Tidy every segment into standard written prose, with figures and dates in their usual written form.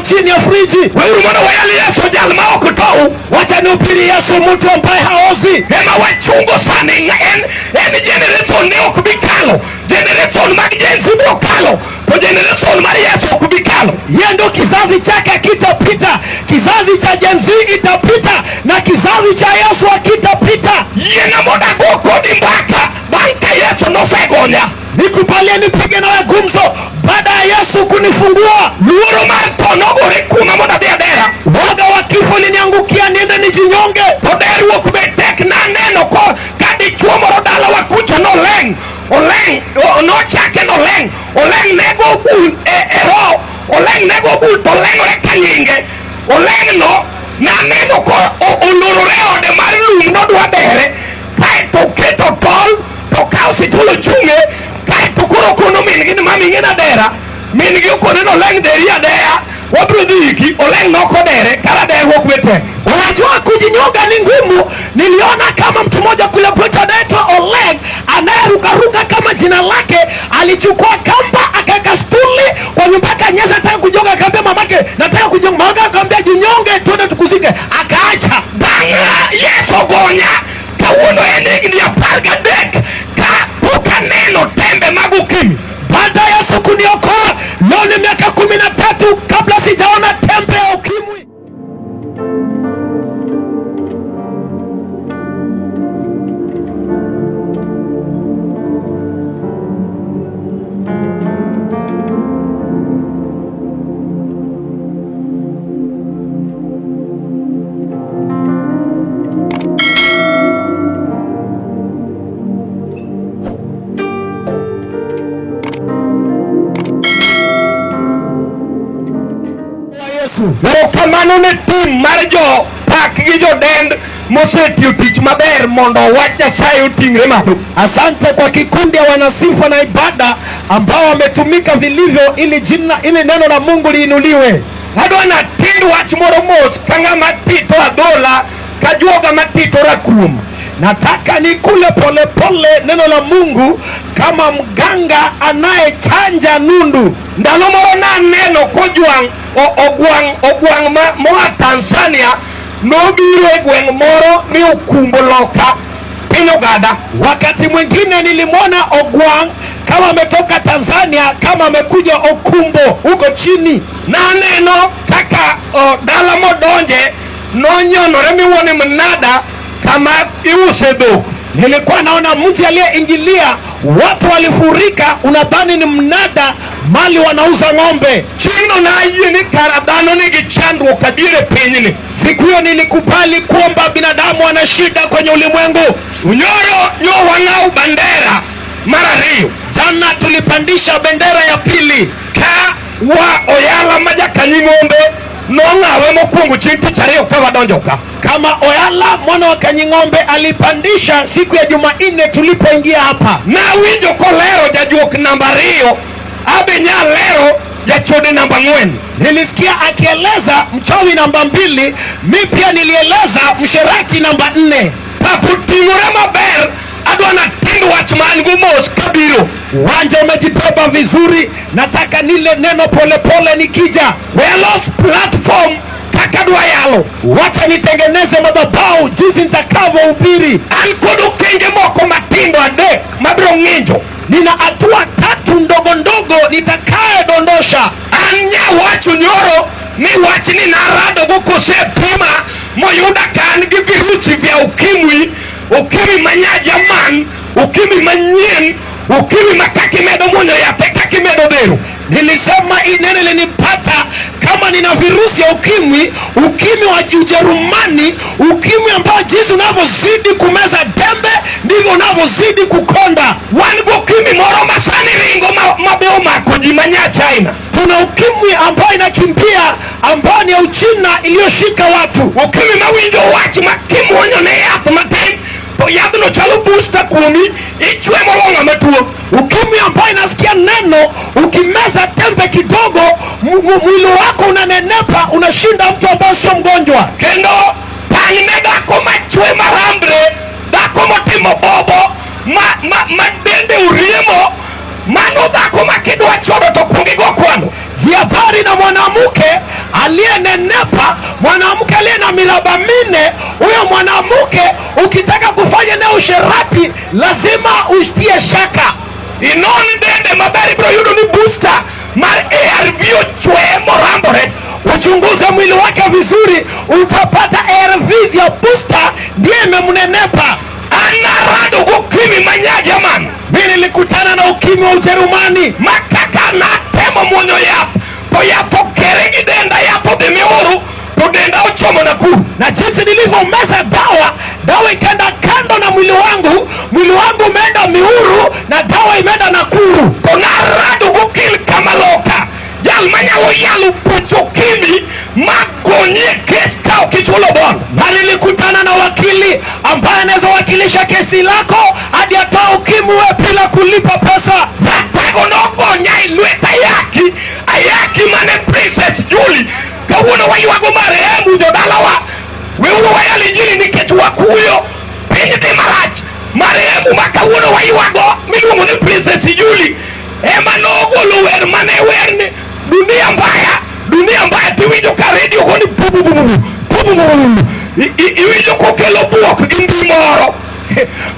chini ya friji. Weuru mondo wayal Yesu jal ma ok tow. Wacha nihubiri Yesu, mtu ambaye haozi. Ema wachungo sani en generation ne ok bi kalo. Generation mag Gen Z biro kalo, to generation mar Yesu ok bi kalo. Yeye ndo kizazi chake hakitapita, kizazi cha Gen Z itapita na kizazi cha Yesu hakitapita. Yiena mondo ago kodi mbaka bang' ka Yesu nosegonya. Nikubalie nipige nawe gumzo baada ya Yesu kunifungua. Luoro mar tho nogore kuoma mondo adhi adera. Woga wa kifo liniangukia niende nijinyonge. To derruok be tek naneno ko ka dichuo moro dalawa kucha noleng' oleng' nochake noleng' oleng' nego bul e roho oleng' nego bul to oleng'ore ka nyinge oleng' no naneno ko olorore e ode mar lum nodwa dere kaeto oketo tol to kawo situl ochung'e kaeto koro okono min gi ni mami ing'e nadera min gi okone ni oleng' deri adeya wabiro dhi iki oleng' nokodere kara derruok be tek. Unajua kujinyonga ni ngumu. Niliona kama mtu mmoja kule kwetu anaitwa Oleg anayerukaruka kama jina lake, alichukua kamba akaweka stuli kwa nyumba yake, anyeza nataka kujinyonga, akaambia mamake nataka kujinyonga, mamake akamwambia jinyonge, twende tukuzike, akaacha. Bang' Yesu gonya kawuono en higni 13 ka pok aneno tembe mag ukimwi. Baada ya Yesu kuniokoa, leo ni miaka 13 kabla sijaona tembe ya ukimwi. Yesu. Erokamano ne tim mar jo pak gi jodend mosetiyo tich maber mondo wach Nyasaye oting're malo. Asante kwa kikundi ya wanasifa na ibada ambao wametumika vilivyo ili jina ili neno la Mungu liinuliwe. Adwa natind wach moro mos ka ng'ama tito adhola ka juoga matito rakuom. Nataka nikule polepole neno la Mungu kama mganga anayechanja nundu. Ndalo moro naneno kojwang' ogwang' ogwang' moa Tanzania nobiro e gweng' moro mi okumbo loka piny ogada. Wakati mwingine nilimwona Ogwang' kama ametoka Tanzania, kama amekuja Okumbo huko chini. Naneno kaka dala modonje nonyonore miwuone mnada kama iuse dhok. Nilikuwa naona mtu aliyeingilia, watu walifurika, unadhani ni mnada mali wanauza ng'ombe. Chieng'no nayie ni kara dhano nigi chandruok adier e pinyni. Siku hiyo nilikubali kwamba binadamu ana shida kwenye ulimwengu. Nyoro nyo wang'aw bandera mar ariyo. Jana tulipandisha bendera ya pili ka wa oyala ma jakanying'ombe nong'awe mokwongo chieng' tich ariyo ka wadonjo ka. Kama Oyala mwana wa Kanying'ombe alipandisha siku ya Jumanne tulipoingia hapa. Nawinjo kolero jajuok namba 2, abe nyalero jachode namba 4. Nilisikia akieleza mchawi namba 2, mi pia nilieleza msherati namba 4. Papo ting'ore maber, adwa natind wach ma an go mos kabiro. Uwanja umejibeba vizuri, nataka nile neno polepole nikija. We alos platform kaka adwa yalo. Wacha nitengeneze madhabahu jinsi nitakavyohubiri. An kod okenge moko matindo 3 mabiro ng'injo. Nina hatua 3 ndogo ndogo nitakayodondosha. An nyawacho nyoro ni wachni naradogo kosepima moyuda ka an gi virusi vya ukimwi, ukimwi manyajaman, ukimwi manyien, ukimwi ma kaka imedo muonyo yath e kaka imedo dhero. Nilisema hii neno ilinipata kama nina virusi ya ukimwi, ukimwi wa Ujerumani, ukimwi ambao jinsi unavyozidi kumeza dembe ndivyo unavyozidi kukonda. Wan gi ukimwi moro ma sani ringo ma be omako ji ma nya China. Tuna ukimwi ambao inakimbia ambao ni ya Uchina iliyoshika watu. Ukimwi ma winjo wach ma kimuonyo ne yath matin to yadhno chalo booster kuomi, ichwe molo ng'ama tuo. Ukimwi ambao inasikia neno, ukimeza tembe kidogo mwili wako unanenepa, unashinda mtu ambaye sio mgonjwa. Kendo pang'ne dhako machwe marambre, dhako motimo bobo, ma dende uriemo, mano dhako ma kidwa chodo to kuong igo kwano. Jihadhari na mwanamke Aliyenenepa, mwanamke aliye na miraba minne, huyo mwanamke ukitaka kufanya naye usherati lazima usitie shaka. Inon dende maber ibiro yudo ni booster mar ARV ochweye morambore. Uchunguze mwili wake vizuri, utapata ARVs ya booster ndiye imemnenepa. An narado gokimi ma nya Jerman. Mimi nilikutana na ukimwi wa Ujerumani, ma kaka natemo muonyo yath to yath okere gi denda, yath odhi Miuru to denda ochomo Nakuru. Na jinsi nilivyomeza dawa, dawa ikaenda kando na mwili wangu, mwili wangu umeenda Miuru na dawa imeenda Nakuru. To narado gokil kamaloka jal manyalo yalo buch okimi ma gonyi kes ka ok ichulo bond. Na nilikutana na wakili ambaye anaweza wakilisha kesi lako hadi atoa ukimwi wewe bila kulipa pesa. Ratego nogonya e lwet ayaki, ayaki mane Princess Julie. Kawuono waywago marehemu jodalawa, weuru wayal injili nikech wakuyo, piny dhi marach. Marehemu ma kawuono waywago miluongo ni Princess Julie ema nogolo wer mane wer ni dunia mbaya, dunia mbaya. Tiwinjo ka redio goni bubububu bubububu, iwinjo kokelo buok gi mbi moro.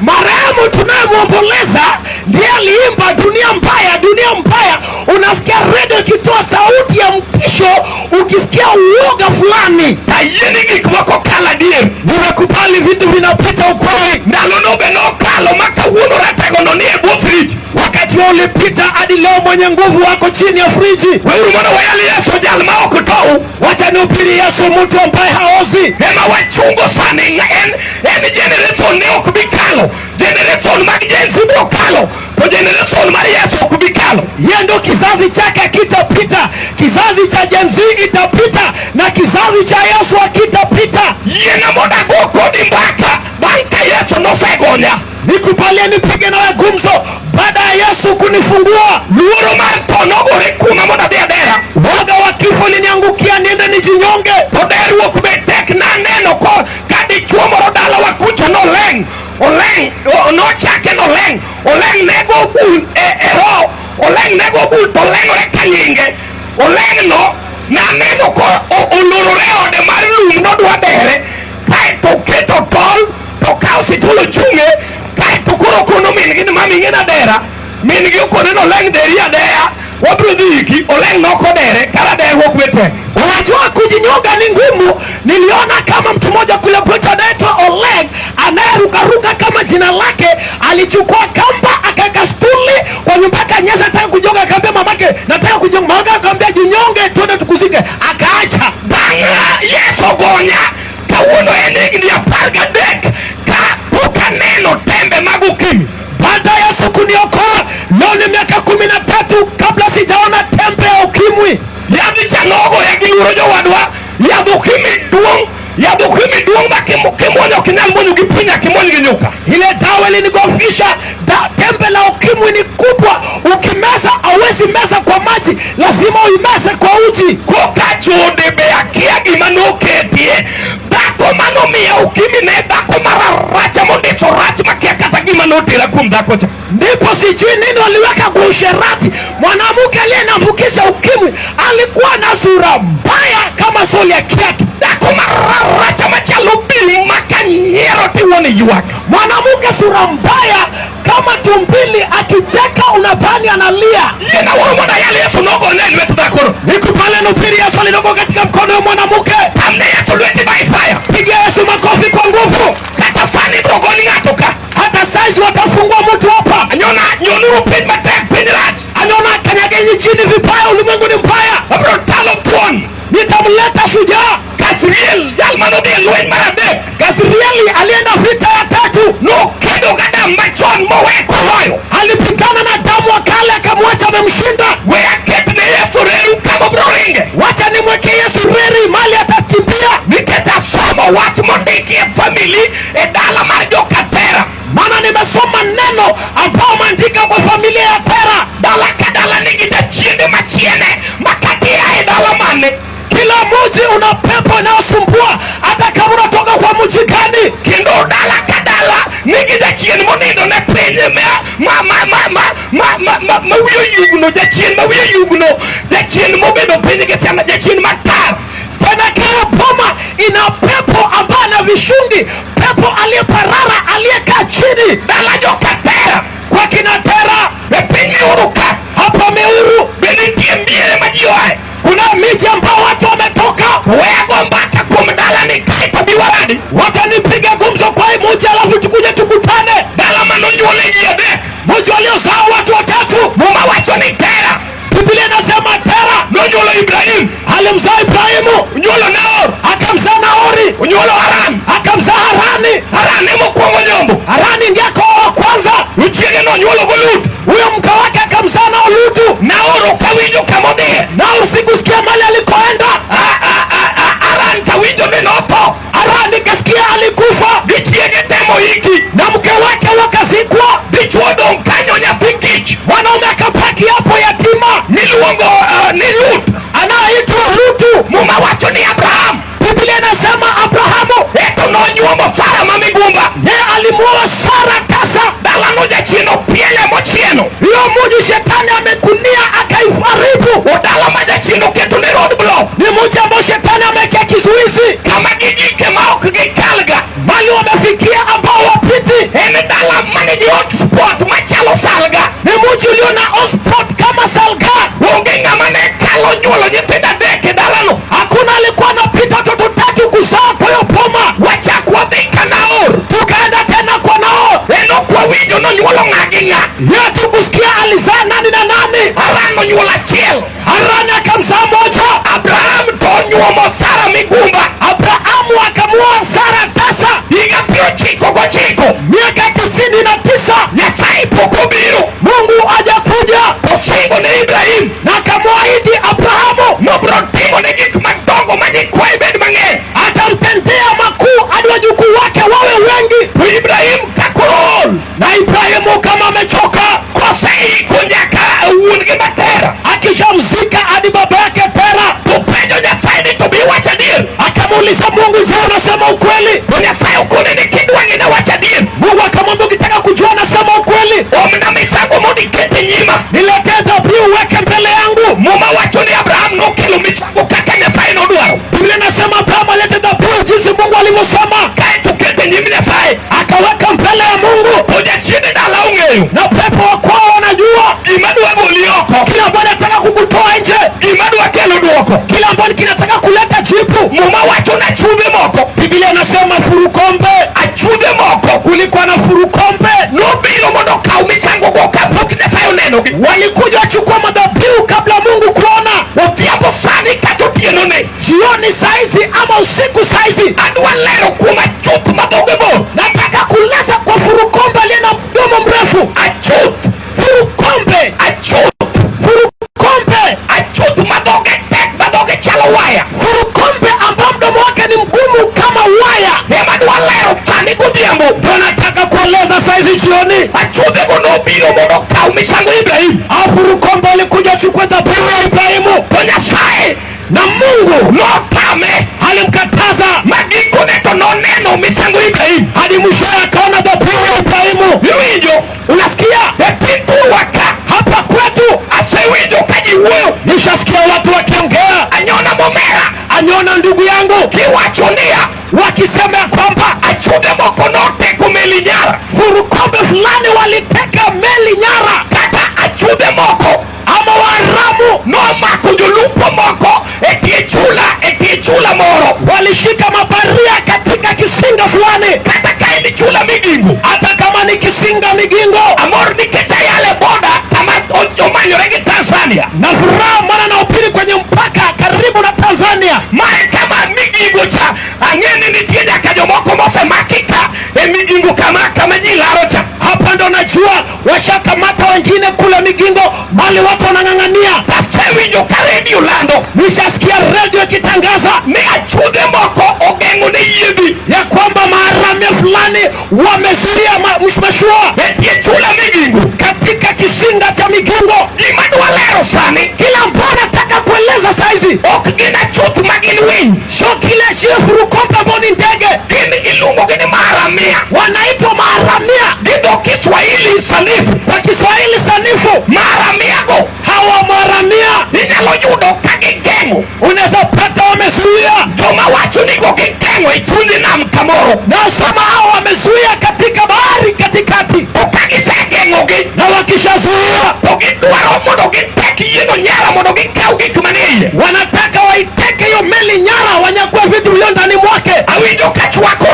Marehemu tunayemwomboleza ndiye aliimba dunia mbaya, dunia mbaya. Unasikia redio ikitoa sauti ya mtisho, ukisikia uoga fulani. Tayie ni gik moko kalo adier. Nimekubali vitu vinapita ukweli. Ndalono be nokalo ma kawuono rategono ni e bwo frij. Wakati huo ulipita, hadi leo mwenye nguvu wako chini ya friji. Weuru mondo wayal Yesu jal ma ok tow. Wacha nihubiri Yesu, mtu ambaye haozi. Ema wachungo sani en generation ne ok bi kalo. Generation mag Gen Z biro kalo, to generation mar Yesu ok bi kalo. Yeye ndo kizazi chake kitapita, kizazi cha Gen Z itapita na kizazi cha Yesu hakitapita. Yiena mondo ago kodi mbaka bang' ka Yesu nosegonya. Nikubalie nipige nawe gumzo baada ya Yesu kunifungua. Luoro mar tho nogore kuoma mondo adhi adera. Woga wa kifo uliniangukia niende nijinyonge. To derruok be tek naneno ko ka dichuo moro dalawa kucha noleng' oleng' nochake noleng' oleng' nego bul e roho oleng' nego bul to oleng'ore ka nyinge oleng' no naneno ko olorore e ode mar lum nodwa dere kaeto oketo tol to okawo situl ochung'e kaeto koro okono min gi ni mami ing'e nadera min gi okone ni oleng' deri adeya wabiro dhi iki oleng' nokodere kara derruok be tek. Unajua kujinyonga ni ngumu. Niliona kama mtu mmoja kule kwetu anaitwa Oleg anayerukaruka kama jina lake, alichukua kamba akaweka stuli kwa nyumba yake, anyeza nataka kujinyonga, akaambia mamake nataka kujinyonga, mamake akamwambia jinyonge twende tukuzike, akaacha. Bang' Yesu ogonya kawuono en higni 13 ka pok aneno tembe mag ukimwi. Baada ya Yesu kuniokoa leo ni miaka 13 kabla sijaona tembe ya ukimwi. Yadh cha nogoya gi luoro jowadwa, yadh ukimwi duong', yadh ukimwi duong' ma kimuonyo ok inyal muonyo gi pi nyaka imuony gi nyuka. Ile dawa ilinigofisha da, tembe la ukimwi ni kubwa, ukimeza hauwezi meza kwa maji, lazima uimeze kwa uji. Koka chode be akia gima noketie dhako manomiya ukimwi ne dhako mararacha mondiso rach makia kata gima notera kuom dhako cha. Ndipo sijui nini waliweka kwa usherati. Mwanamke aliyeniambukisha ukimwi alikuwa na sura mbaya kama soli ya kiatu. Dhako mararacha machalo bim makanyiero tiwuon ywak. Mwanamke sura mbaya kama tumbili, akicheka unadhani analia. Yiena wuoro mondo ayal Yesu nogone e lwet dhakono. Nikupale nupiri Yesu aliloko katika mkono wa mwanamke. Pamne Yesu lweti by fire. Piga Yesu makofi kwa nguvu. Kata sani ibiro gony ng'ato ka. Hata saizi watafungua mtu hapa. Anyona nyonuru piny matek, piny rach. Anaona kanyageni chini vibaya, ulimwengu ni mbaya. Abiro talo thuon. Nitamleta shujaa Kasriel jal manodhi e lweny mar adek. Kasrieli alienda vita ya tatu, Nokedo gadam machon mowe koloyo. Alipigana na damu wa kale akamwacha amemshinda. We aket ne Yesu reru kama obiro ringe. Wacha nimweke Yesu reri mali atakimbia, Nikech asomo wach mondiki e famili e dala mar jokatera. Maana nimesoma neno ambao umeandika kwa familia ya Tera. Dala ka dala nigi jachiende machiene makata ia e dala mane. Kila mji una pepo inayosumbua, hata kama unatoka kwa mji gani. Kendo dala ka dala nigi jachien monindo ne piny ma ma ma ma ma ma ma ma wiye oyugno, jachien ma wiye oyugno, jachien mobedo piny gi sana, jachien matar. kadi. Wacha nipige gumzo kwa hii muji, alafu tukuje tukutane. Dala manonyuole ji adek. Muji waliozaa watu watatu. Muma wacho ni Tera Biblia inasema Tera nonyuolo Ibrahim. Alimzaa Ibrahimu, Onyuolo Nahor. Akamzaa Naori, Onyuolo Haran. Akamzaa Harani. Haran emokwongo nyombo. Harani ndiye akoo wa kwanza. Chiege nonyuolo go Lut. Huyo mke wake akamzaa nao Lutu. Nahor ok awinjo kamodhiye. Nao sikusikia mali alikoenda. Haran tawinjo ni notho. Harani nikasikia alikufa, Gi chiege temo iki. Na mke wake wakazikwa. Dichuo dong' kanyo nyathi kich. Mwanaume akabaki hapo yatima Miluongo ni Lut. Anayeitwa Lutu. Muma wacho ni Abraham. Biblia inasema Abrahamu Eto nonyuomo Sara ma migumba. Yeye alimuoa Sara tasa. Dalano jachien opiele mochieno. Hiyo muji shetani amekunia akaiharibu. Odala ma jachien oketo ne road block. Ni muji ambao shetani amewekea kizuizi, Kama gigike ma ok gikalga. Mali wamefikia ambao wapiti. En dala manigi hotspot machalo Salga. Ni muji ulio na hotspot kama Salga. Onge ng'ama ne kalo nyuolo nyithindo adek e dalano. Hakuna alikuwa anapita watoto tatu kuzaa kwa hiyo boma. Wachak wadhi ka Naor. Tukaenda tena kwa Naor. En ok wawinjo nonyuolo ng'a gi ng'a. Yeye tukusikia alizaa nani na nani. Haran onyuolo achiel. Harani akamzaa moja. Abraham to onyuomo Sara migumba. Abrahamu akamuoa Sara tasa. Higa 99. Miaka 99. Nyasaye pok obiro. Mungu hajakuja. Osingo ne Ibrahim. Na akamwahidi Abrahamu Nobiro timo ne gik madongo ma nyikwaye bed mang'eny. Atamtendea makuu hadi wajukuu wake wawe wengi. To Ibrahim ka koro ool. Na Ibrahimu kama amechoka, Koseiko nyaka wuon gi Matera. Akishamzika hadi baba yake Tera, To penjo Nyasaye ni to bi wacho adier. Akamuuliza Mungu, je, unasema ukweli? To Nyasaye okone ni kidwa ng'e nawacho adier. Mungu akamwambia, ukitaka kujua nasema ukweli, Omna misango mondo iket e nyima. Niletee dhabihu uweke mbele yangu. Muma wacho ni Abraham nokelo misango kaka Nyasaye nodwaro. Biblia inasema Abrahamu alete dhabihu jinsi Mungu alivyosema. Kaeto okete e nyim Nyasaye. Akaweka mbele ya Mungu. To jachien e dala ong'eyo. Na pepo wa kwao wanajua. Gima dwa goli oko. Kila ambacho anataka kukutoa nje. Gima dwa kelo dwoko. Kila ambacho kinataka kuleta jibu. Muma wacho na achudhe moko. Biblia inasema furukombe. Achudhe moko. Kulikuwa na furukombe. Nobiro mondo okaw misango go kapok Nyasaye onenogi. Walikuja wachukua madhabihu kabla Mungu kuona. Odhiambo sani kata otieno ni. Jioni saizi ama usiku saizi. Adwa lero kuom achuth ma dhoge bor. Nataka kuleza kwa furukombe aliye na mdomo mrefu. Achuth. Furukombe. Achuth. Furukombe. Achuth ma dhoge tek ma dhoge chalo waya. Furukombe ambao mdomo wake ni mgumu kama waya. Ema dwa lero sani godhiambo. Ndio nataka kueleza saizi jioni. Achudhe go nobiro mondo okaw misango Ibrahim. Furukombe alikuja achukue dhabihu ya Ibrahimu. To Nyasaye na Mungu notame. Alimkataza. Ma gikone to noneno misango Ibrahim. Hadi mwishowe akaona dhabihu ya Ibrahimu. Iwinjo? Unasikia? E piny thurwa ka. Hapa kwetu asewinjo ka ji wuoyo. Nishasikia watu wakiongea. Anyona momera. Anyona ndugu yangu. Kiwacho niya. Wakisema ya kwamba achudhe moko noteko meli nyara. Furukombe fulani waliteka meli nyara. Kata achudhe moko ama Waaramu nomako jolupo moko e tie chula, e tie chula moro. Walishika mabaria katika kisinga fulani. Kata ka en chula Migingo. Hata kama ni kisinga Migingo. Amor nikech ayale boda kama omanyore gi Tanzania. Na furaha maana nahubiri kwenye mpaka karibu na Tanzania. Mae kama Migingo cha ang'e ni nitie nyaka jomoko mosemaki ka e Migingo kama kama ji laro cha. Hapa ndo najua washakamata wengine kule Migingo mali watu wanang'ang'ania. Asewinjo ka redio lando. Nishasikia redio ikitangaza ni achudhe moko ogeng'o ne yiedhi ya kwamba maharamia fulani wamezuia mashua e tie chula Migingo katika kisinga cha Migingo. Gima dwa lero sani, kila ambao nataka kueleza saizi, ok gin achuth ma gin winy. Sio kile sio furukombe ambao ni ndege. Gin iluongo gi ni maharamia. Wanaitwa maharamia. Gi dho Kiswahili sanifu. Kwa Kiswahili sanifu. Maharamia go. Hawa maharamia inyalo yudo ka gigeng'o. Unaweza pata wamezuia. Joma wacho ni go gigeng'o e chuny nam kamoro. Nasema hao wamezuia katika bahari katikati. To ka gisegeng'ogi, na wakishazuia, to gidwaro mondo gitek yieno nyara mondo gikaw gik manie iye. Wanataka waiteke hiyo meli nyara, wanyakue vitu vilivyo ndani mwake. Awinjo ka chwako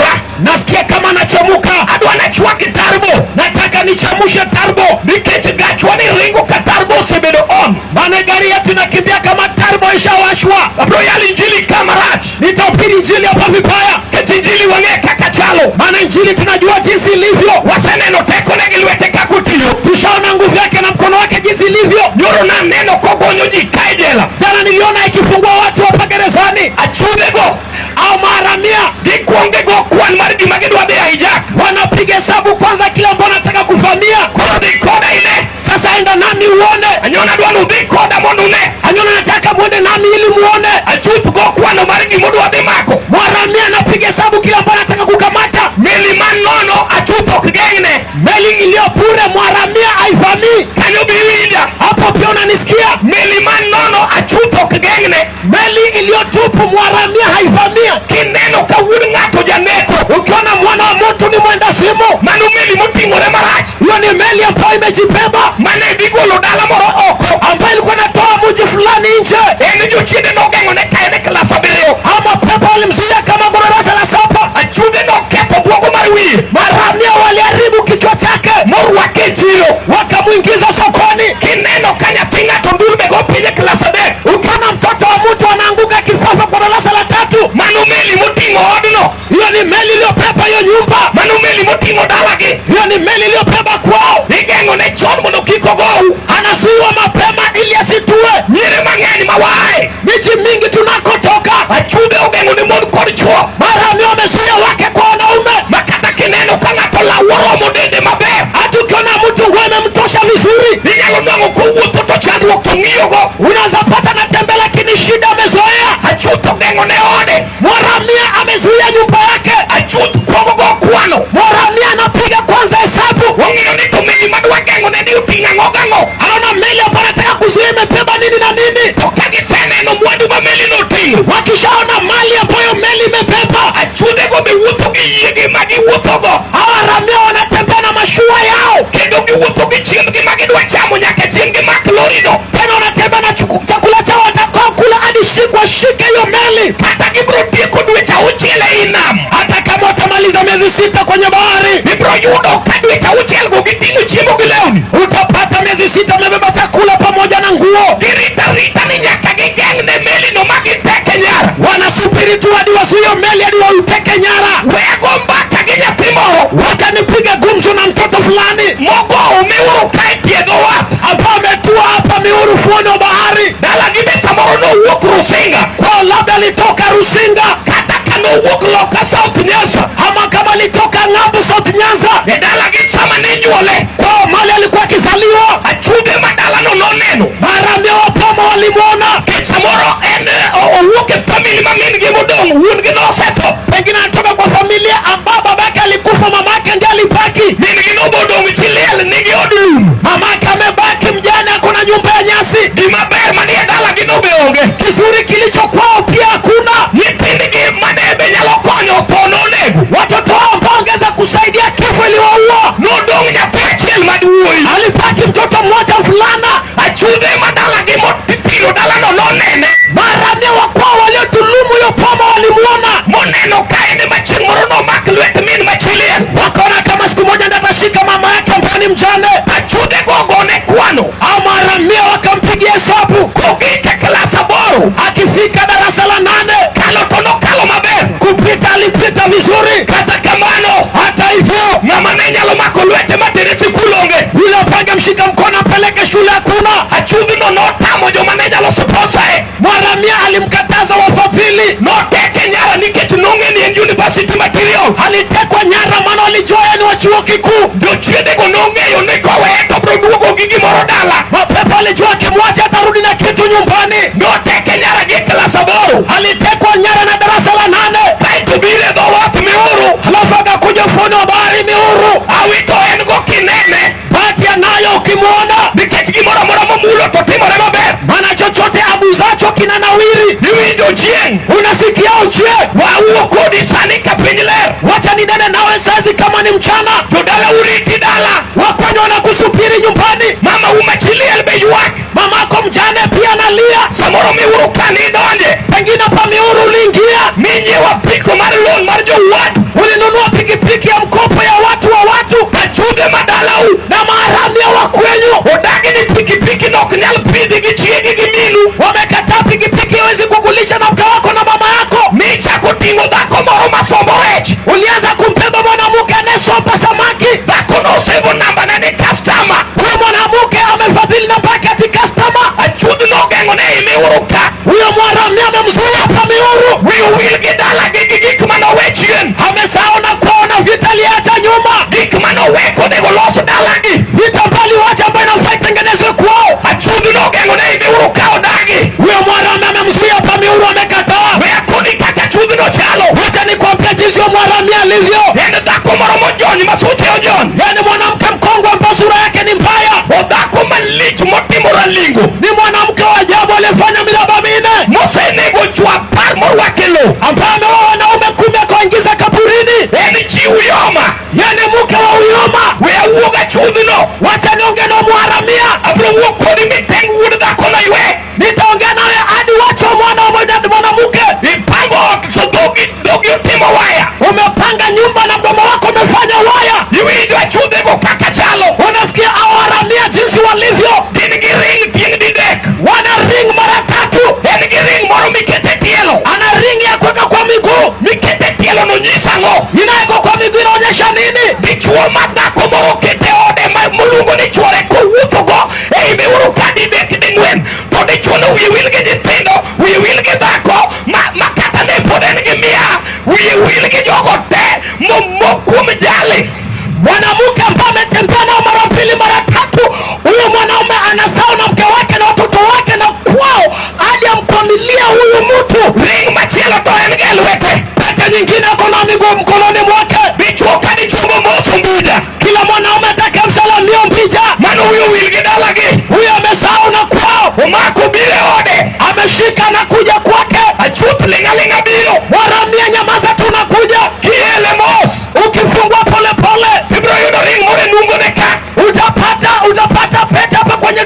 Ayal injili ka marach. Nitahubiri injili hapa vibaya, Nikech injili wang'e kaka chalo. Maana injili tunajua jinsi ilivyo. Waseneno tekone gi lwete kaka otiyo. Tushaona nguvu yake na mkono wake jinsi ilivyo. Nyoro naneno kogonyo ji ka e jela. Jana niliona ikifungua watu hapa gerezani. Achudhego Au maharamia gikwongo gigo kwan mar gima gidwa dhi hijack. Wanapiga hesabu kwanza kile ambao wanataka kuvamia. Koro dhi koda ine. Sasa enda nami uone. Anyona dwa nudhi koda mondo une. Anyona nataka mwende nami ili muone. Achuth go kwano mar gimodwa dhi mako. Mharamia anapiga hesabu kile ambao anataka kukamata. Meli man nono achuth ok geng'ne. Meli iliyo bure mharamia haivamii. Kanyo be iwinja. Hapo pia unanisikia? Meli man nono achuth ok geng'ne. Meli iliyotupu mharamia haivamia. Kineno ka wuod ng'ato janeko. Ukiona mwana wa mtu ni mwendawazimu, Mano meli moting'ore marach. Hiyo ni meli ambayo imejibeba, Mane dhi golo dala moro oko. Ambayo ilikuwa inatoa mji fulani nje. En jochiende nogeng'one ka en e klas 7. Ama pepo walimzuia kama kwa darasa la 7. Achudhe noketho buogo mar wiye. Maharamia waliharibu kichwa chake, Morwake e chiro. Wakamwingiza sokoni. Kineno ka nyathi ng'ato ndulme go piny e klas 3. Ukiona mtoto wa mtu anaanguka kifafa kwa darasa la 3, Mano meli moting'o odno. Hiyo ni meli iliyobeba hiyo nyumba. Mano meli moting'o dalagi. Hiyo ni meli iliyobeba kwao. Igeng'one chon mondo kik ogou. Anazuiwa mapema ili asitue. Miere mang'eny ma wae. Miji mingi tunakotoka, Achudhe ogeng'one mon kod chwo. Maharamia wamezuia wake kwa wanaume. Ma kata kineno ka ng'ato law oromo dende maber, hata ukiona mtu nguo imemtosha vizuri, inyalo nwang'o kowuotho to chandruok to ng'iyogo. Unaweza pata natembea lakini shida amezoea. Achuth ogeng'one ode. Mharamia amezuia nyumba yake. Achuth kuongo go kwano. Mharamia anapiga kwanza hesabu. Ong'iyo ni to meli madwa geng'one ni oting'o ang'o gang'o. Anaona meli ambayo anataka kuzuia imebeba nini na nini. To ka giseneno mwandu ma meli noting'o, wakishaona mali ambayo meli imebeba, achudhego be wuotho gi yiegi ma giwuothogo. Hawa haramia wanatembea na mashua yao, kendo giwuotho gi chiembgi ma gidwa chamo nyaka chieng' gimak lorino. Tena wanatembea na chakula chao watakao kula hadi siku washike hiyo meli. Kata gibiro tieko dweche 6 ei nam, hata kama watamaliza miezi 6 kwenye bahari, ibiro yudo ka dweche 6 go giting'o chiemo gi lewni. Utapata miezi 6 wamebeba chakula pamoja na nguo. Girita rita ni nyaka gigeng'ne melino ma giteke nyara. Wanasubiri tu hadi wazuie meli hadi wauteke nyara. We ago mbaka gi nyathi moro, wakanipiga gumzo na mtoto fulani mogowo miuru ka e tie dho wath, ambao ametua hapa Miuru ufuoni wa bahari. Dalagi be samoro nowuok Rusinga, kwao labda alitoka Rusinga, kata ka nowuok loka South Nyanza, ama kama alitoka ng'ambo South Nyanza. E dalagi sama ne nyuole, kwao mali alikuwa akizaliwa. Achudhe ma dalano noneno, maharamia wa poma walimwona. Nikech samoro en owuok e famili ma min gi modong', wuon gi nosetho. Pengine anatoka kwa familia ambao babake alikufa, mamake ndiye alibaki. Min gi nobodong' chi liel nigi od lum, mamake amebaki mjane, hakuna nyumba ya nyasi. Gima ber manie dalagi no be onge, kizuri kilicho kwao pia hakuna. Nyithindgi mane be nyalo konyo tho nonego, watoto wao ambao wangeweza kusaidia kifo iliwaua. Nodong' nyathi achiel maduoyi, alibaki mtoto mmoja mvulana. Achudhe ma dalagi motiro dalano nonene, maharamia wa kwao waliodhulumu hiyo poma walimuona, moneno ka en ema chieng' moro nomak lwet min ma chi liel, wakaona kama siku moja ndiye atashika mama yake ambaye ni mjane. Achudhe go ogone kwano, au maharamia wakampigia hesabu, kogik e klas 8, akifika darasa la 8, kalo to nokalo maber, kupita alipita vizuri. Kata kamano, hata hivyo, ng'ama ne nyalo mako lwete matere sikul onge, yule apange mshika mkono apeleke shule hakuna. Achudhno notamo joma ne nyalo sponsor. Mharamia alimkataza wafadhili, noteke nyara nikech nong'e ni en university material. Alitekwa nyara maana walijua yeye ni wa chuo kikuu. Jochiendego nong'eyo ni koweye to biro duogo gi gimoro dala. Mapepo alijua akimwacha atarudi na kitu nyumbani. Noteke nyara gi klas 8. Alitekwa nyara na darasa la 8. Kaeto biro e dho wath Miuru, halafu akakuja ufuoni wa bahari Miuru. Awito en go kinene, bahati anayo ukimwona, nikech gimoro amora momulo to timore maber. Maana chochote abuzacho kinanawiri. Iwinjo chieng', unasikia uchie. Wawuo kodi sani ka piny ler, wacha ninene nawe saizi kama ni mchana. Jodala uriti dala, wakwenye wanakusubiri nyumbani. Mama uma chi liel be ywak, mamako mjane pia analia. Samoro Miuru kanidonje, pengine pa Miuru uliingia, minyiewo apiko mar loan mar jowadu, ulinunua pikipiki ya mkopo ya watu wa watu. Achudhe ma dalau na maharamia wa kwenyu odagi ni pikipiki no ok nyal pidhi gi chiegi gi minu, wamekataa pikipiki haiwezi kukulisha na mke wako. Wiye owil gi dalagi gi gik manowe chien. Amesahau na kwao na vita aliacha nyuma. Gik manowe konego los dalagi. Vita ambayo aliwacha ambayo inafaa itengenezwe kwao. Achudh nogeng'o ne Miuru ka odagi. Huyo Mwarami amemzuia pa Miuru, amekataa. We akoni kaka achudhno chalo. Wacha nikwambie jinsi huyo Mwarami alivyo. En dhako moro mojony ma suche ojony. Yeye ni mwanamke mkongwe ambaye sura yake ni mbaya. Odhako malich motimo ralingo. Ni mwanamke wa ajabu aliyefanya miraba minne, Mosenego chwo apar morwak e lowo. ambaye ameoa wanaume 10 akawaingiza kaburini. En chi Uyoma. Yeye ni mke wa Uyoma. We awuog achudhno. Wacha niongee na Mwaramia, Abiro wuok kodi miteng wuod dhakono iwe. nitaongea nawe hadi wacho mwana wa mwanamke. Ipango ot to dhogi otimo waya. Umepanga nyumba na mdomo wako umefanya waya. Iwinjo achudhego kaka chalo. Unasikia awaramia jinsi walivyo, Gin gi ring tieng' didek. wana ring mara tatu. En gi ring moro mikete tielo. Ana ring ya kuweka kwa miguu, Mikete tielo no nyiso ang'o? inawekwa kwa miguu inaonyesha nini? Dichuo ma dhako moro okete ode ma moluongo ni chuore kowuothogo ei miuru ka didek ding'wen to dichuo no wiye wil gi nyithindo wiye wil gi dhako ma kata ne pod en gi mia wiye wil gi jogo te momok kuom jali. Mwanamke ambaye ametembea nao mara mbili mara tatu, huyo mwanaume anasahau na mke wake na watoto wake na kwao, hadi amkwamilia huyu mtu. Ring machielo to en gi e lwete. Pete nyingine ako na miguu mkononi mwake. Dichuo ka dichuo momoso mbuja. Kila mwanaume atakayemsalamia mbija, Mano wiye owil gi dalagi. huyo amesahau na kwao, Omako biro e ode. ameshika na kuja kwake. Achuth ling' aling'a biro. Waramia, nyamaza, tunakuja. Kiele mos. Ukifungua polepole Ibiro yudo ring moro e nungone ka. utapata pete hapa kwenye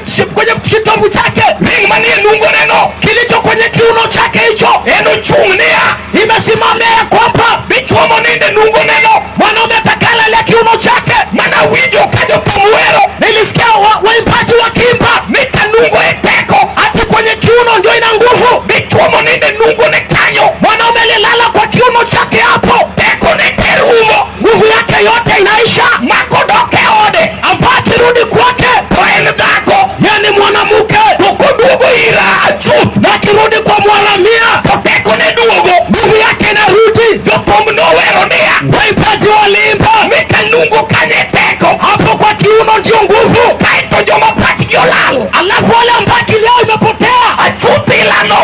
kitovu chake, Ring manie nungone no. kilicho kwenye kiuno chake hicho En ochung' niya. imesimamia ya kwamba Dichuo monindo e nungone no. mwanaume atakayelalia kiuno chake. Mana winjo ka jothum wero. Nilisikia waimbaji wakiimba Ni ka nungo e teko. ati kwenye kiuno ndio ina nguvu. Dichuo monindo e nungone kanyo. Mwanaume aliyelala kwa kiuno chake hapo, Teko ne te rumo. nguvu yake yote inaisha, Mako dok e ode. ambaye akirudi kwake To en dhako. yeye ni mwanamke, To koduogo ira achuth. na akirudi kwa mwaramia To teko ne duogo. nguvu yake inarudi. Jothum nowero niya. Waimbaji waliimba Ni ka nungo kanyo e teko. hapo kwa kiuno ndio nguvu, Kaeto joma pachgi olal. alafu wale ambao akili yao imepotea, Achuth ilano.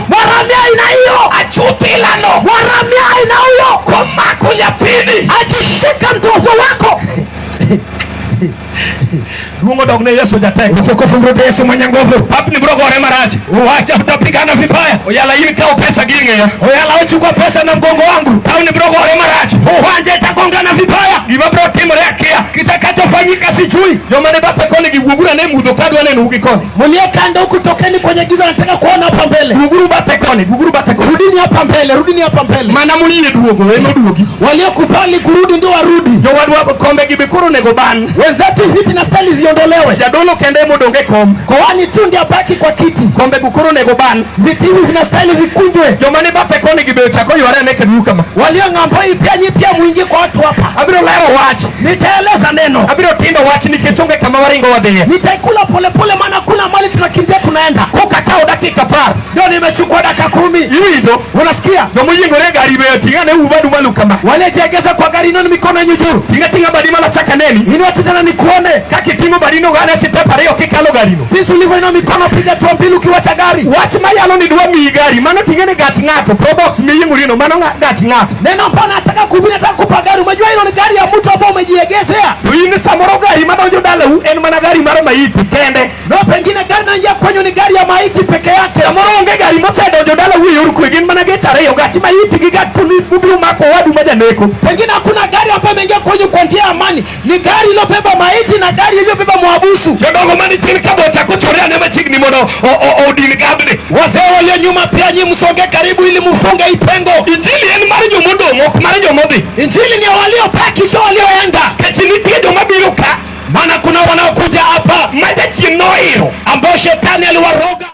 mwaramia aina hiyo, Achuth ilano. mwaramia aina huyo Komako nyathini. akishika mtoto wako. Duong' odog ne Yesu jateko. Utukufu mrudi Yesu mwenye nguvu. Papni biro gore marach. Uwacha utapigana vibaya. Oyala in kaw pesa gi ing'eya. Oyala uchukua pesa na mgongo wangu. Taoni biro gore marach. Uwanja itagongana vibaya. Gima biro timore akia. Kitakachofanyika sijui. Joma ne bathe koni gi wuoguru ane mudho kadwa neno gi koni. Mlie kando huku, tokeni kwenye giza, nataka kuona hapa mbele. Wuoguru bathe koni, wuoguru bathe koni. Rudini hapa mbele, rudini hapa mbele. Mana moyie duogo en oduogi. Waliokubali kurudi ndio warudi. Jowadwa kombe gi be koro onego ban. Wenzetu viti na stali viondolewe. Jadolo kende emodong e kom. Koani tu ndiye abaki kwa kiti. Kombe go koro onego ban. Viti hivi vinastahili vikunjwe. Joma ne bathe koni gi be ochako yware ane kendo kama. Walio ng'ambo hii pia nyi pia muingie kwa watu hapa. Abiro lero wach. Nitaeleza neno. Abiro tindo wach nikech onge kama waringo wadhiye. Nitaikula polepole, maana kuna mali tunakimbia tunaenda. Koka kawo dakika 10. Ndio nimechukua dakika 10. Iwinjo? Unasikia? Jomoyiengore e gari be oting' ane badu malo kama. Waliojiegeza kwa gari, inua mikono yenu juu. Ting'a ting'a badi malo achak aneni. Inua tu tena nikuone. Kaka iting'o badino gane sitep ariyo kikalo garino. Jinsi ulivyoinua mikono, piga hatua mbili ukiwacha gari. Wach mayalo ni dwa miyi gari, mano ting'e gach ng'ato, probox miyiengorino, mano gach ng'ato. Neno ambalo nataka kuhubiri, nataka kupa gari. Umejua hilo ni gari ya mtu ambao umejiegezea. To in samoro gari madonjo dalau en mana gari mar maiti kende. Na pengine gari inaingia kwenyu ni gari ya maiti peke yake. Samoro onge gari mosedonjo dalau e yor kwe, gin mana geche ariyo, gach maiti gi gach polis mobiro mako owadu ma janeko. Pengine hakuna gari ambayo imeingia kwenyu kwa njia ya amani, ni gari iliyobeba maiti na gari iliyobeba mwabusu. Jodongo mani chien ka bo ochako chore ane machiegni mondo odin gabni. Wazee walio nyuma pia nyi msonge karibu ili mfunge hii pengo. Injili en mar jomodong' ok mar jomodhi. Injili ni ya waliobaki, sio walioenda. Nikech nitie joma biro ka Maana kuna wanaokuja hapa ma jachien noiro ambao shetani aliwaroga.